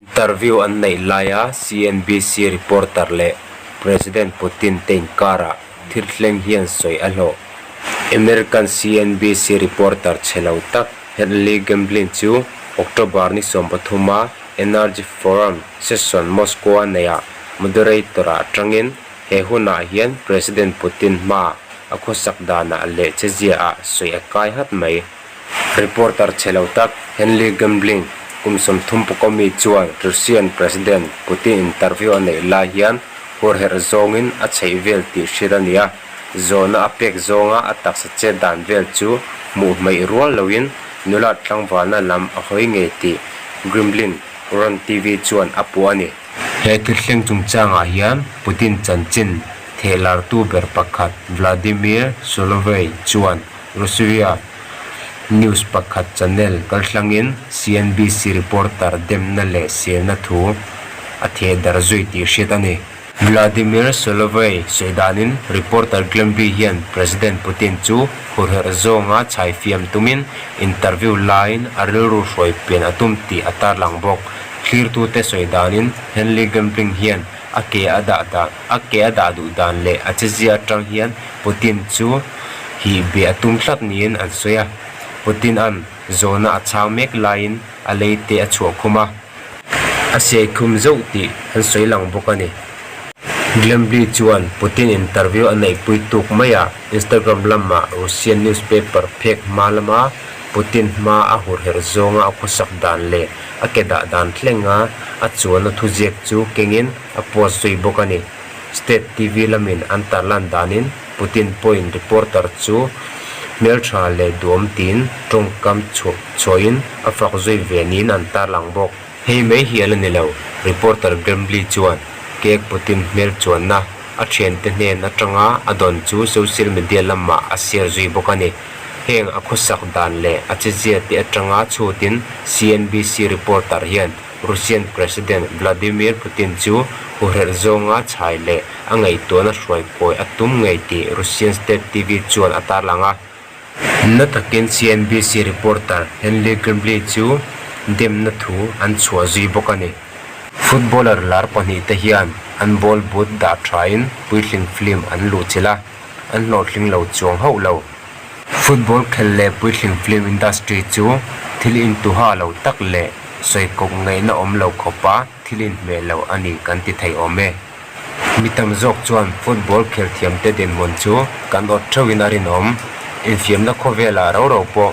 Interview an neih laia CNBC reporter leh President Putin te inkarah thil thleng hian sawi a hlawh. American CNBC reporter chhe lo tak Henley Gamblin chu October ni sawmpathuma Energy Forum session Moscow-a neihah moderator-ah tangin he hunah hian President Putin hmaa a khawsak danah leh cheziaah sawi a kai hat mai. Reporter chhe lo tak Henley Gambling kum 30 pawkawmi chuan Russian President Putin interview a neih lai hian hurherh zawngin a chheih vel tih hriat a ni a, zawhna a pek zawnga a taksa chet dan vel chu hmuh hmeih rual loin nulat tlangvalna lam a hawi ngei tih Grimlin Ron TV chuan a puh a ni. He thilthleng chungchangah hian Putin chanchin thehlartu ber pakhat Vladimir Solovey chuan Russia news pakhat channel kaltlangin CNBC reporter demna leh selna thu a theh darh zui tih hriat a ni. Vladimir Solovey sawi danin reporter Glenby hian President Putin chu hurherh zawnga chhai fiam tumin interview laiin a rilru hruai pian a tum tih a tarlang bawk. Thlirtute sawi danin Henley Gambling hian a ke a dah dan a ke a dah duh dan leh a chezia atang hian Putin chu hih beh a tum tlat niin an sawi a. Putin-a'n zawhna a chhang mek laiin a lei te a chhuah khum a, a siai khum zauh tih an sawi lang bawk a ni. Glenby chuan Putin interview a neihpui tuk maiah Instagram lamah Russian newspaper phek hma lama Putin hma a hurherh zawnga a khawsak dan leh a ke dah dan thlenga a chuanna thuziak chu kengin a post zui bawk a ni. State TV lamin an tarlan danin Putin pawhin reporter chu hmeltha leh duhawm tiin tawngkam chhuahin a fak zui ve niin an tarlang bawk. Hei mai hi a la ni lo, reporter Grambley chuan cake Putin hmel chuanna a thiante hnen atanga a dawn chu social media lamah a share zui bawk a ni. Heng a khawsak dan leh a chezia te atanga chhutin CNBC reporter hian Russian President Vladimir Putin chu huhrelh zawnga chhai leh a ngaihtuahna hruai kawi a tum ngei tih Russian State TV chuan a tarlang a. Na takin CNBC reporter Henley Grimbley chu demna thu an chhuah zui bawk a ni. Footballer lar pahnihte hian an ball boot dah thain puitling film an luhchilh a, an hlawhtling lo chuang hauh lo. Football khelh leh puitling film industry chu thil intuha lo tak leh sawi kawp ngaihna awm lo khawpa thil inhmeh lo a ni kan ti thei awm e. Mi tam zawk chuan football khel thiamte dinhmun chu kan awt theuhin a rinawm. Infiamna khawvelah ro ro pawh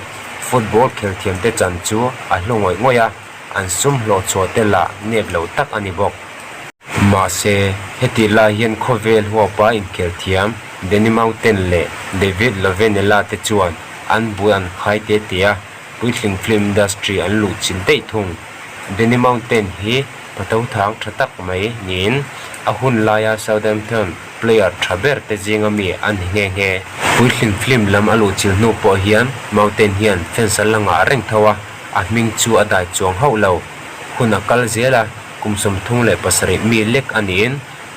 football khel thiamte chan chu a hlu ngawih ngawih a, an sum hlawh chhuah te lah nep lo tak a ni bawk. Mahse, hetih lai hian khawvel huapa inkhel thiam Danny Mountain leh David Lovenella te chuan an bul an khai te te a, puitling film industry an luh chilh daih thung. Danny Mountain hi patho thang tha tak mai niin a hun laia Southampton player tha ber te zinga mi a ni nghe nghe. Puitling film lam a luh chilh hnu pawh hian Mountain hian fans an la ngah reng tho a, a hming chu a dai chuang hauh lo. Hun a kal zel a. Kum 37 mi lek a niin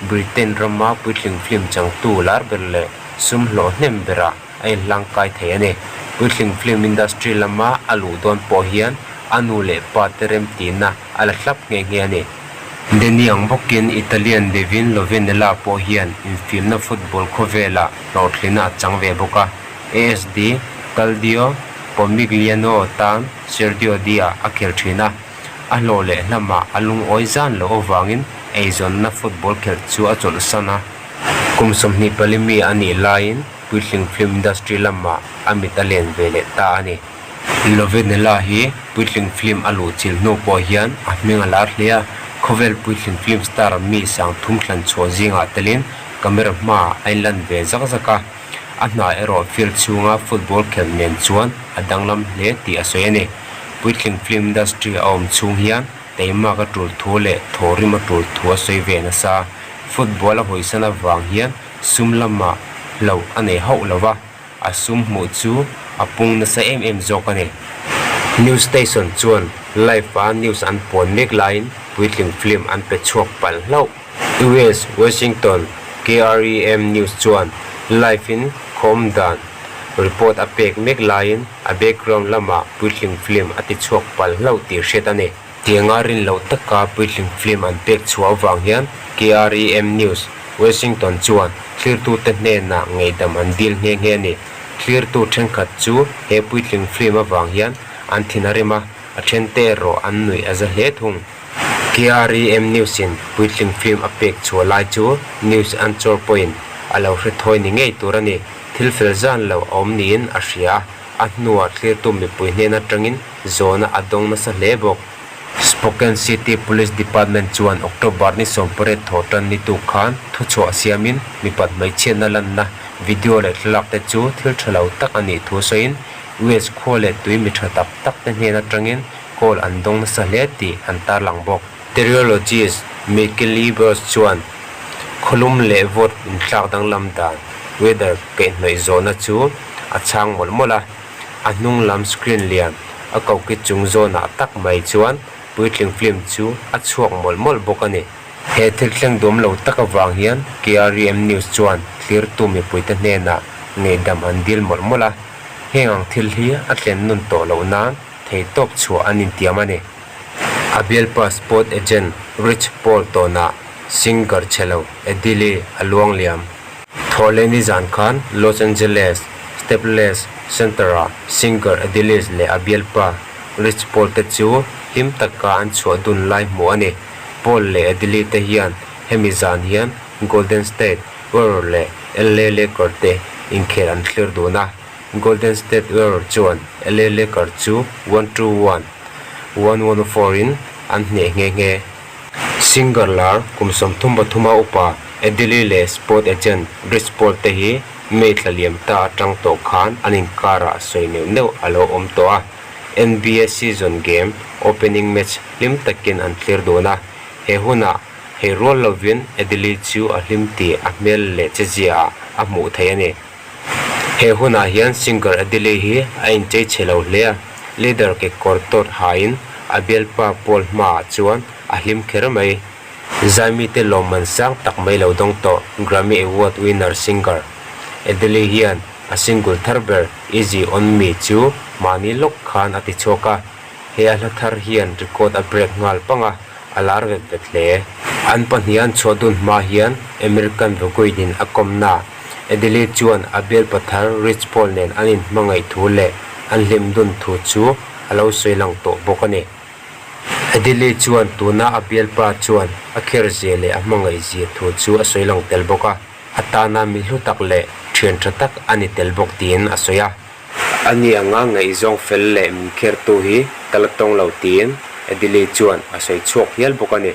Britain rama puitling film changtu lar ber leh sum hlawh hnem berah a inhlangkai thei a ni. Puitling film industry lama a luh dawn pawh hian a nu leh pa te remtihna a la thlap nghe nghe a ni. Danny ang bawkin Italian Devin Lovenella pawh hian infiamna football khawvelah hlawhthlina a chang ve bawk a. ASD Caldio Pomigliano tan Sergio Di-ah a khel thin a. A hlawh leh hlamah a lungawi zan loh avangin eizawnna football khelh chu a chawlhsan a. Kum 24 mi a nih laiin puitling film industry lamah a mit a len ve leh ta a ni. Lovenella hi puitling film a luh chilh hnu pawh hian a hming a lar hle a, khawvel puitling film star mi 30 thlan chhuah zingah telin camera hmaah a inlan ve zak zak a, a hna erawh field chhunga football khelh nen chuan a danglam hle tih a sawi a ni. Puitling film industry a awm chhung hian teimak a tul thu leh thawhrim a tul thu a sawi ve nasa. Football a hawisan avang hian sum lamah hlauh a nei hauh lo va, a sum hmuh chu a pung nasa em em zawk a ni. News station chuan live a news an puan mek laiin puitling film an pe chhuak palh hlauh. US Washington KREM News chuan live in khawm dan report a pek mek laiin a background lamah puitling film a ti chhuak palh hlauh tih hriat a ni. Tianga rin loh taka puitling film an pek chhuah avang hian KREM News, Washington chuan thlirtute hnenah ngaihdam an dil nghe nghe a ni. Thlirtu thenkhat chu he puitling film avang hian an thin a rim a, a thente erawh an nuih a za hle thung. KREM News-in puitling film a pek chhuah lai chu news anchor pawhin a lo hre thawi ni ngei tur a ni. Thil fel zan lo a awm niin a hria a, a hnuah thlirtu mipui hnen atangin zawhna a dawng nasa hle bawk. Spokane City Police Department chuan October ni 18 thawh tan ni tuk khan thuchhuah siamin mipat hmeichhiatna lanna video leh thlalak te chu thil tha lo tak a nih thu sawiin US khua leh tui mi tha tak tak te hnen atangin call an dawng nasa hle tih an tarlang bawk. Meteorologist Michael Bros chuan khawlum leh vawt inthlak danglam dan, weather, kaihhnawih zawhna chu a chhang mawlh mawlh a. A hnung lam screen lian a koki chung zawnah tak mai chuan puitling film chu a chhuak mawlh mawlh bawk a ni. He thil thleng duam lo tak avang hian KREM News chuan thlirtu mipuite hnenah ngaihdam an dil mawlh mawlh a, heng ang thil hi a thlen nun tawh loh nan theihtawp chhuah an intiam a ni. A bialpa sport agent Rich Paul tawnah singer chhe lo Eddie Lee a luang liam. Thawhlehni zan khan Los Angeles Staples Center-ah singer Adele leh a bialpa Rich Paul te chu hlim taka an chhuah dun lai hmuh a ni. Paul leh Adele te hian hemi zan hian Golden State Warrior leh LA Lakers te inkhel an thlir dun a. Golden State Warrior chuan LA Lakers chu 1-1, 1-1-4 in an hneh nghe nghe. Singer lar kum 33 a upa Adele leh sport agent Rich Paul te hi May thla liam ta atang tawh khan an inkarah sawi neuh neuh a lo awm tawh a. NBA season game opening match hlim takin an thlir dun a. He hunah hei rual lovin Adele chu a hlim tih a hmel leh chezia ah a hmuh theih a ni. He hunah hian singer Adele hi a inchei chhe lo hle a, leader kekawr tawt hain a bialpa Paul hmaah chuan a hlim kher mai. Zaimite lawmman sang tak mai lo dawng tawh Grammy Award winner singer Adele hian a single thar ber Easy On Me chu mahni lawk khan a ti chhuak a, he a hla thar hian record a break nghal pang a, a lar vet vet hle. An pahnih an chhuah dun hma hian American Vogue-in a kawmna Adele chuan a bialpa thar Rich Paul nen an inhmangaih thu leh an hlim dun thu chu a lo sawi lang tawh bawk a ni. Adele chuan tuna a bialpa chuan a kher zia leh a hmangaih zia thu chu a sawi lang tel bawk a, a tana mi hlu tak leh thian tha tak a ni tel bawk tiin a sawi a. Ani anga ngaihzawng fel leh min khertu hi ka la tawng lo tiin Adele chuan a sawi chhuak hial bawk a ni.